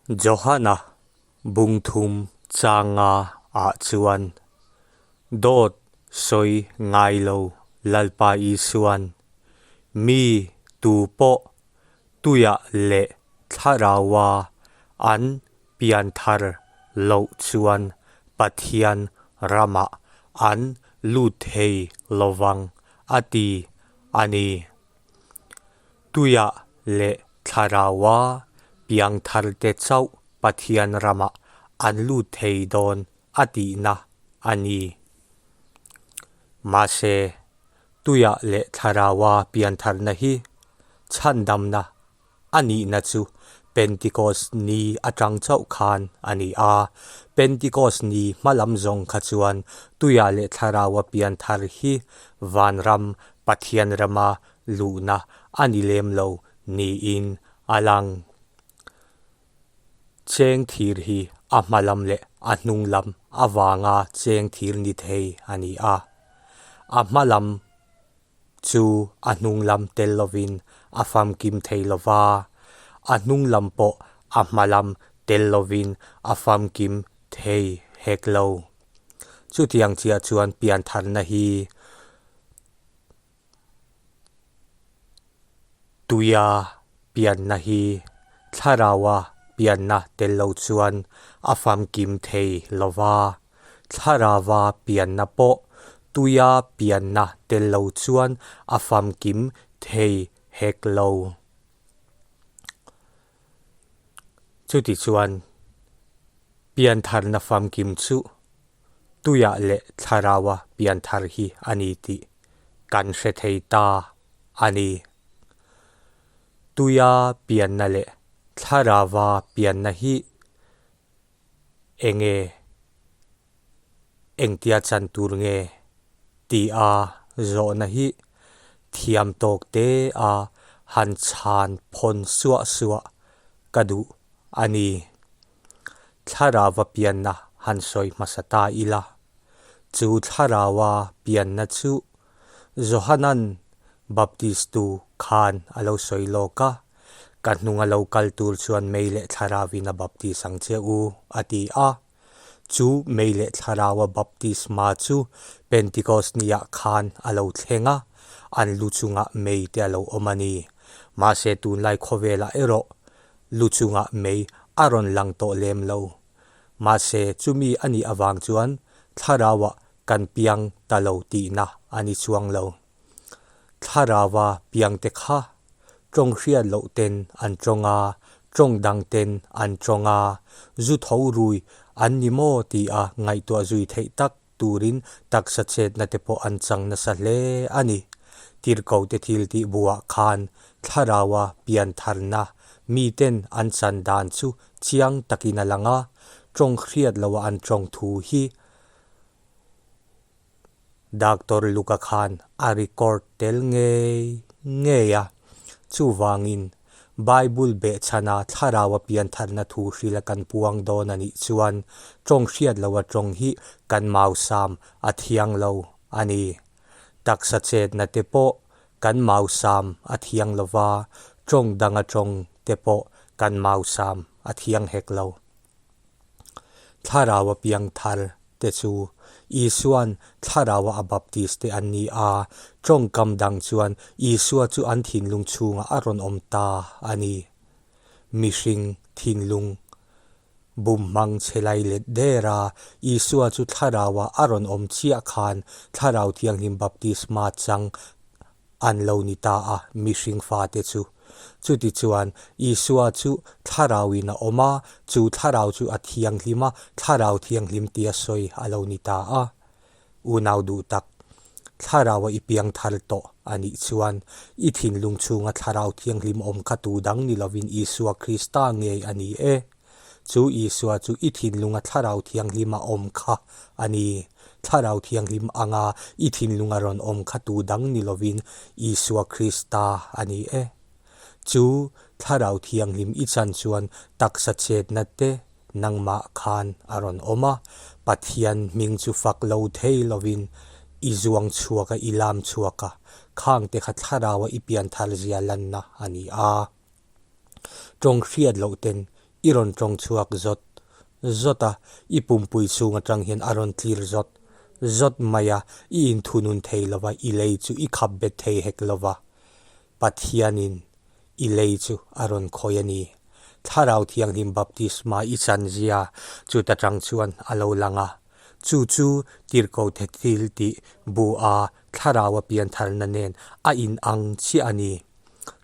Johana bung thum changa ah chuan dawt sawi ngai lo Lalpa Isuan mi tu pawh tuiah leh thlaraua an pianthar loh chuan Pathian ramah an lut thei lovang a ti a ni. Tuiah leh thlaraua piangtharte chauh Pathian ramah an lut thei dawn a tihna a ni. Mahse, tuiah leh thlaraua piantharna hi chhandamna a nihna chu Pentikos ni atang chauh khan a ni a. Pentikos ni hma lam zawng kha chuan tuiah leh thlaraua pianthar hi vanram Pathian rama luhna a ni lem lo niin a lang. Cheng thir hi a hma lam leh a hnung lam avanga cheng thir ni thei a ni a. A hma lam chu a hnung lam tel lovin a famkim thei lo va, a hnung lam pawh a hma lam tel lovin a famkim thei hek lo. Chutiang chiah chuan piantharna hi Tuia pianna hi Thlaraua pianna tel lo chuan a famkim thei lo va, Thlarava pianna pawh tuia pianna tel lo chuan a famkim thei hek lo. Chutichuan, piantharna famkim chu tuiah leh thlaraua pianthar hi a ni tih kan hre thei ta a ni. Tuia pianna leh thlarava pianna hi enge engtia chan tur nge tih a zawhna hi thiam tawk te a han chhan phawn suah suah ka duh a ni. Thlarava pianna han sawi hmasa ta ila, chu thlaraua pianna chu Johanan Baptistu khan a lo sawi lawk a, Ka hnunga lo kal tur chuan mei leh thlarauvin a baptis ang che u, a ti a. Chu mei leh thlaraua baptisma chu Pentikos niah khan a lo thleng a, an lu chungah mei te a lo awm a ni. Mahse tunlai khawvelah erawh lu chungah mei a rawn lang tawh lem lo. Mahse chumi a nih avang chuan thlarauah kan piang ta lo tihna a ni chuang lo. Thlaraua piangte kha tawng hriat loh ten an tawng a, tawng dang ten an tawng a, zu tho rui an ni maw tia ngaihtuah zui theih tak turin taksa chetna te pawh an chang nasa hle a ni. Tirhkohte thil tih buah khan Thlaraua piantharna miten an chan dan chu chiang takin a lang a, tawng hriat loha an tawng thu hi Doctor Luka khan a record tel ngei ngei a. Chuvangin, Bible behchhana Thlaraua piantharna thu hrila kan puang dawn a nih chuan tawng hriat loha tawng hi kan mausam a thiang lo a ni. Taksa chetna te pawh kan mausam a thiang lo va, tawng danga tawng te pawh kan mausam a thiang hek lo. Thlaraua piangthar te chu Isua'n Thlaraua a baptis te an ni a, tawngkam dang chuan Isua chu an thinlung chhungah a rawn awm ta a ni. Mihring thinlung bum hmang chhe lai let der a, Isua chu Thlaraua a rawn awm chiah khan Thlarau Thianghlim baptisma chang an lo ni ta a, mihring fate chu. Chutichuan, Isua chu Thlarauin a awm a, chu Thlarau chu a thianghlim a, Thlarau Thianghlim tia sawi a lo ni ta a. Unau duh tak, Thlaraua i piang thar tawh a nih chuan, i thinlung chhunga Thlarau Thianghlim awm kha tu dang ni lovin Isua Krista ngei a ni e. Chu Isua chu i thinlunga Thlarau Thianghlim a awm kha a ni. Thlarau Thianghlim anga i thinlunga rawn awm kha tu dang ni lovin Isua Krista a ni e. Chu Thlarau Thianghlim i chan chuan taksa chetna te nangmah khan a rawn awm a, Pathian hming chu fak lo thei lovin i zuang chhuak a, i lam chhuak a, khangte kha Thlaraua i pianthar zia lanna a ni a. Tawng hriat loh ten I rawn tawng chhuak zawt zawt a, i pumpui chhung atang hian a rawn tlir zawt zawt mai a, i inthunun thei lova, i lei chu i khap bet thei hek lova, Pathianin i lei chu a rawn khawi a ni. Thlarau Thianghlim baptisma i chanzia chuta tang chuan a lo lang a, chu chu Tirhkoh-te thil tih bu a Thlarau a piantharna nen a inang chiah a ni.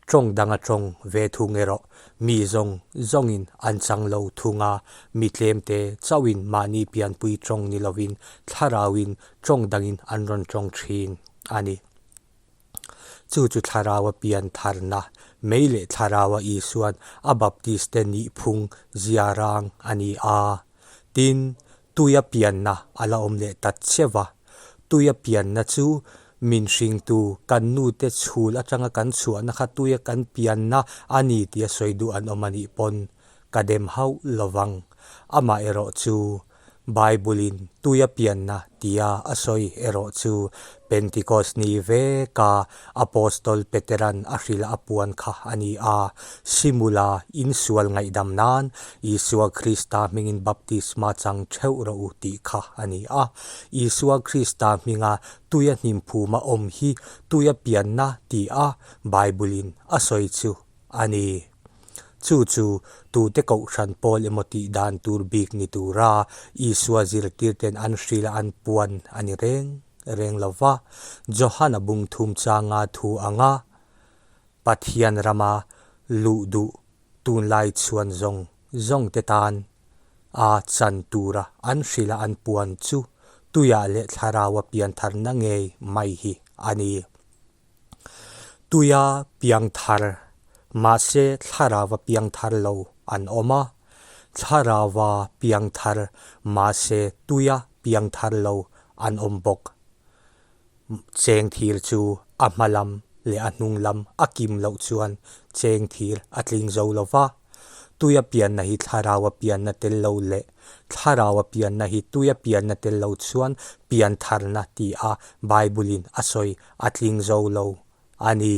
Tawng dang a tawng ve thung erawh mi zawng zawngin an chang lo thung a, mi tlemte chauhin mahni pianpui tawng ni lovin Thlarauin tawng dangin an rawn tawng thin a ni. Chu chu Thlarau a pian tharna, mei leh Thlarau a Isuan a Baptist te nihphung zia rang a ni a. Tin, tuia pianna a la awm leh ta cheuh a. Tuia pianna chu min hringtu kan nute chhul atanga kan chhuahna kha tuia kan pianna a ni tia sawi duh an awm a nih pawn ka dem hauh lovang. Amaherawh chu Bible-in tuia pianna tia a sawi erawh chu Pentecost ni veka Apostol Peteran a hrilh a puan kha a ni a. Simula insual ngaihdam nan Isua Krista hmingin baptisma chang theuh rawh u tih kha a ni a. Isua Krista hminga tuia hnimphuma awm hi tuia pianna tia Bible-in a sawi chu a ni. Chu chu tute kohhran pawl emaw tih dan tur bik ni tura Isua zirtirten an hrilh a an puan a ni reng reng lo va. Johana bung thum changa thu anga Pathian rama luh duh tunlai chhuan zawng zawng te tan a chan tura an hrilh a an puan chu tuiah leh thlaraua piantharna ngei mai hi a ni. Tuia piang thar, mahse thlarauva piang thar lo an awm a, thlarauva piang thar, mahse tuia piang thar lo an awm bawk. Cheng thir chu a hma lam leh a hnung lam a kim loh chuan cheng thir a tling zo lo va. Tuia pianna hi thlaraua pianna tel lo leh thlaraua pianna hi tuia pianna tel lo chuan pian tharna tia Bible-in a sawi a tling zo lo a ni.